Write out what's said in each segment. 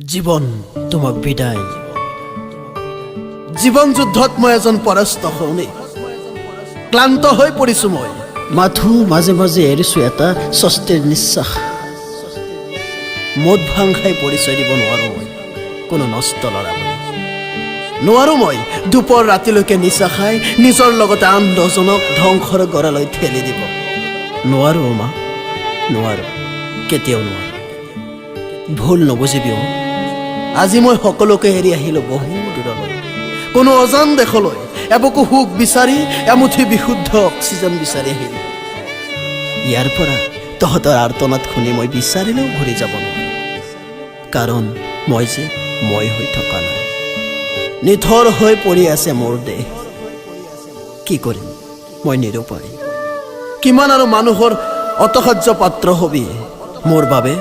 জীৱন, তোমাক বিদায়। জীৱন যুদ্ধত মই এজন পৰাস্ত সৈনিক। ক্লান্ত হৈ পৰিছো মই। মাথো মাজে মাজে এৰিছো এটা স্বস্তিৰ নিশ্বাস। মদ ভাং খাই পৰিচয় দিব নোৱাৰো মই কোনো নষ্ট ল'ৰা বুলি। নোৱাৰো মই দুপৰ ৰাতিলৈকে নিচা খাই নিজৰ লগতে আন 10জনক ধ্বংসৰ গৰালৈ ঠেলি দিব নোৱাৰো। অ মা, নোৱাৰো, কেতিয়াও নোৱাৰো। ভুল নুবুজিবি অ। আজি মই সকলোকে এৰি আহিলো বহু দূৰলৈ, কোনো অজান দেশলৈ। এবুকু সুখ বিচাৰি, এমুঠি বিশুদ্ধ অক্সিজেন বিচাৰি আহিলো। ইয়াৰ পৰা তহঁতৰ আৰ্তনাদ শুনি মই বিচাৰিলেও ঘূৰি যাব নোৱাৰো, কাৰণ মই যে মই হৈ থকা নাই। নিথৰ হৈ পৰি আছে মোৰ দেহ। কি কৰিম, মই নিৰুপায়। কিমান আৰু মানুহৰ অটহাস্য পাত্ৰ হবি মোৰ বাবে?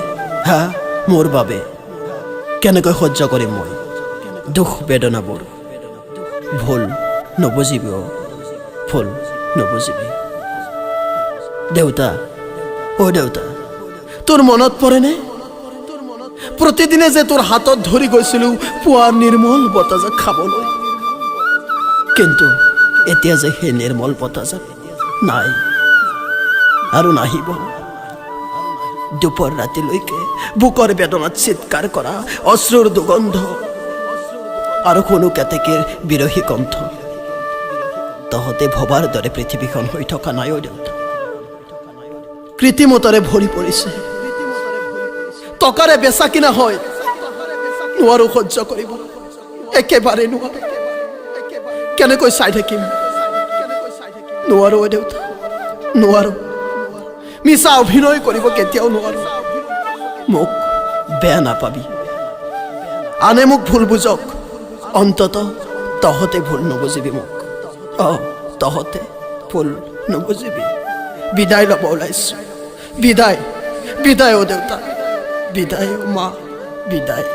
হা, মোৰ বাবে কেনেকৈ সহ্য কৰিম মই দুখ বেদনাবোৰ? ভুল নুবুজিবি অ, ভুল নুবুজিবি। দেউতা, অ দেউতা, তোৰ মনত পৰেনে প্ৰতিদিনে যে তোৰ হাতত ধৰি গৈছিলো পুৱাৰ নিৰ্মল বতাহজাক খাবলৈ? কিন্তু এতিয়া যে সেই নিৰ্মল বতাহজাক নাই আৰু নাহিব। দুপৰ ৰাতিলৈকে বুকৰ বেদনাত চিৎকাৰ কৰা অশ্ৰুৰ দুৰ্গন্ধ আৰু কোনো কেতেকীৰ বিৰহী কণ্ঠ। তহঁতে ভবাৰ দৰে পৃথিৱীখন হৈ থকা নাই অ দেউতা। কৃত্ৰিমতাৰে ভৰি পৰিছে, টকাৰে বেচা কিনা হয়। নোৱাৰো সহ্য কৰিব, একেবাৰে নোৱাৰো। কেনেকৈ চাই থাকিম? নোৱাৰো অ দেউতা, নোৱাৰো। মিছা অভিনয় কৰিব কেতিয়াও নোৱাৰো। মোক বেয়া নাপাবি। আনে মোক ভুল বুজক, অন্তত তহঁতে ভুল নুবুজিবি মোক। অ, তহঁতে ভুল নুবুজিবি। বিদায় ল'ব ওলাইছোঁ। বিদায়, বিদায় অ দেউতা, বিদায় অ মা, বিদায়।